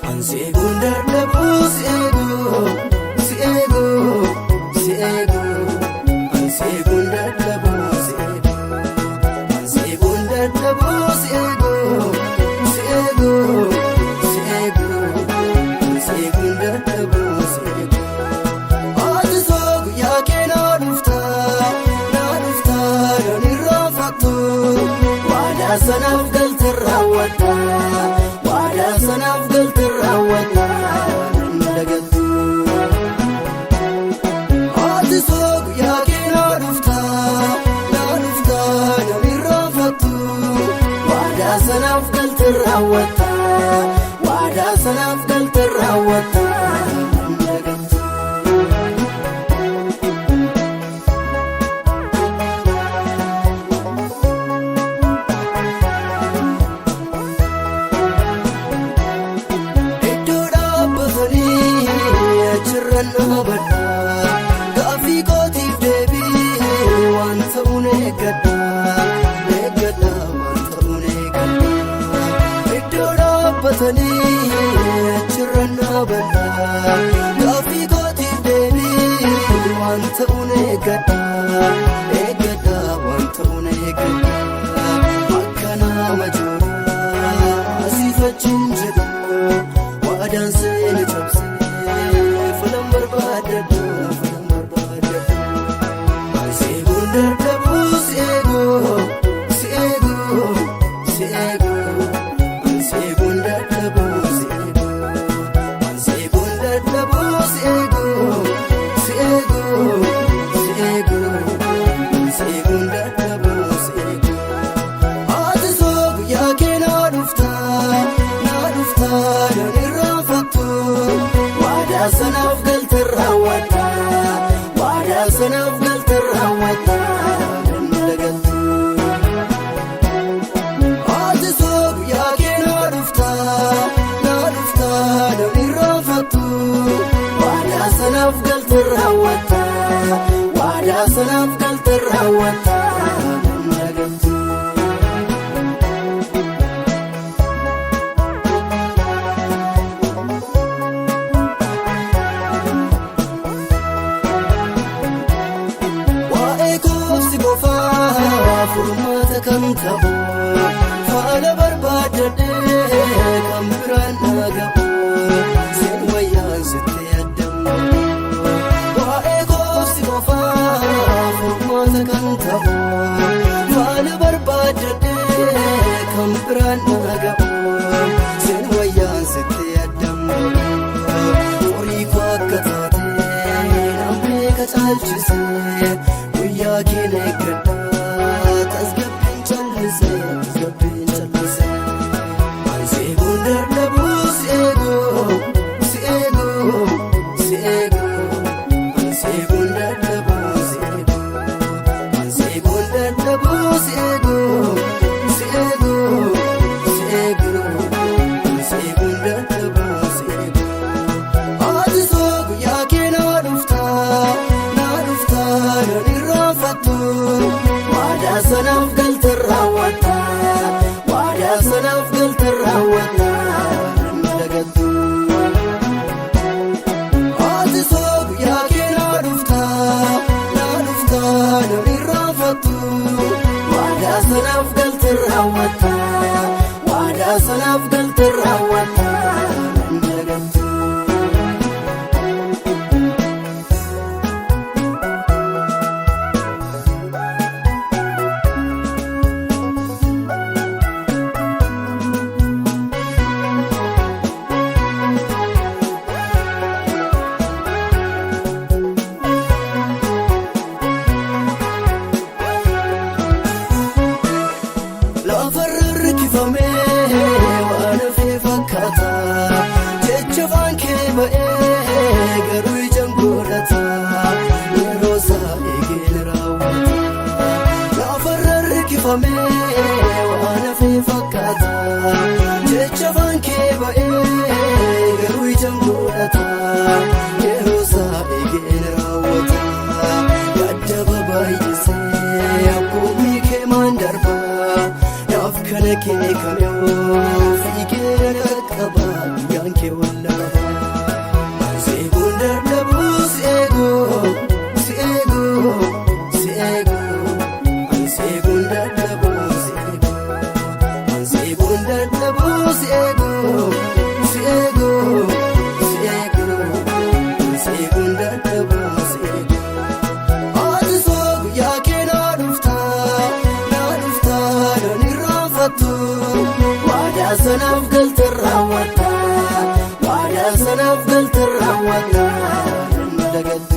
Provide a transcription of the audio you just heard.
Anseeguun dadhabuu si eeguu si eeguu si eeguu anseeguun dadhabuu si eeguu anseeguun dadhabuu si eeguu si eeguu si eeguu anseeguun dadhabuu si eeguu. Ati soo guyyaa kee naa dhuftaa naa dhuftaa yoon irraanfattu waadaa sanaaf galte raawwatta waadaa sanaaf galte raawwatta nan dagattu. Ati soo guyyaa kee naa dhuftaa naa dhuftaa yoon irraanfattu waadaa sanaaf galte raawwatta waadaa sanaaf galte raawwatta nan dagattu. Iddoo dhaabbatanii achirran dhaabadha. Gaaffii kootiif deebii waan ta'uun eeggadha. Eeggadha waan ta'uun eeggadha. Iddoo dhaabbatanii achirran dhaabadha. Gaaffii kootiif deebii waan ta'uun eeggadha. Eeggadha waan ta'uun eeggadha. Akka nama jooraa asiifachiin jedhu. Waadaan seeni cabsee falan barbaadadhu falan barbaadadhu. Anseeguun dadhabuu si eeguu si eeguu si eeguu anseeguun dadhabuu si eeguu anseeguun dadhabuu si eeguu si eeguu si eeguu anseeguun dadhabuu si eeguu. Ati soo guyyaa kee naa dhuftaa naa dhuftaa yoon irraanfattu waadaa sanaaf galte raawwatta waadaa sanaaf galte raawwatta nan dagattu. Ati soo guyyaa kee naa dhuftaa naa dhuftaa yoon irraanfattu waadaa sanaaf galte raawwatta waadaa sanaaf galte raawwatta nan dagattu. Waa'ee koobsi qofaa furmaata kan ta'u faana barbaadadhee kan biraan dhagahu seen wayyaan sitti addamu. Waa'ee koobsi qofaa furmaata kan ta'u faana barbaadadhee kan biraan dhagahu seen wayyaan sitti addamu. Horii koo akka taate nan beeka caalchisee guyyaa kee na eeggadha tasgabbiin callisee tasgabbiin callisee. Anseeguun dadhabuu si eeguu si eeguu si eeguu anseeguun dadhabuu si eeguu anseeguun dadhabuu si eeguu si eeguu si eeguu anseeguun dadhabuu si eeguu. Ati soo guyyaa kee naa dhuftaa naa dhuftaa yoon irraanfattu waadaa sanaaf galte raawwatta waadaa sanaaf galte raawwatta nan dagattu. Ati soo guyyaa kee naa dhuftaa naa dhuftaa yoon irraanfattu waadaa sanaaf galte raawwatta waadaa sanaaf galte raawwatta nan dagattu. Kee kamee fiigee qaqqaba guyyaan kee wallaba. Seeguun dadhabuu si eeguu si eeguu si eeguu ani seeguun dadhabuu si eeguu ani seeguun dadhabuu si eeguu si eeguu si eeguu ani seeguun dadhabuu si eeguu. Ati soo guyyaa kee naa dhuftaa naa dhuftaa nan irraanfattu waadaa sanaaf galte raawwatta waadaa sanaaf galte raawwatta nan dagattu.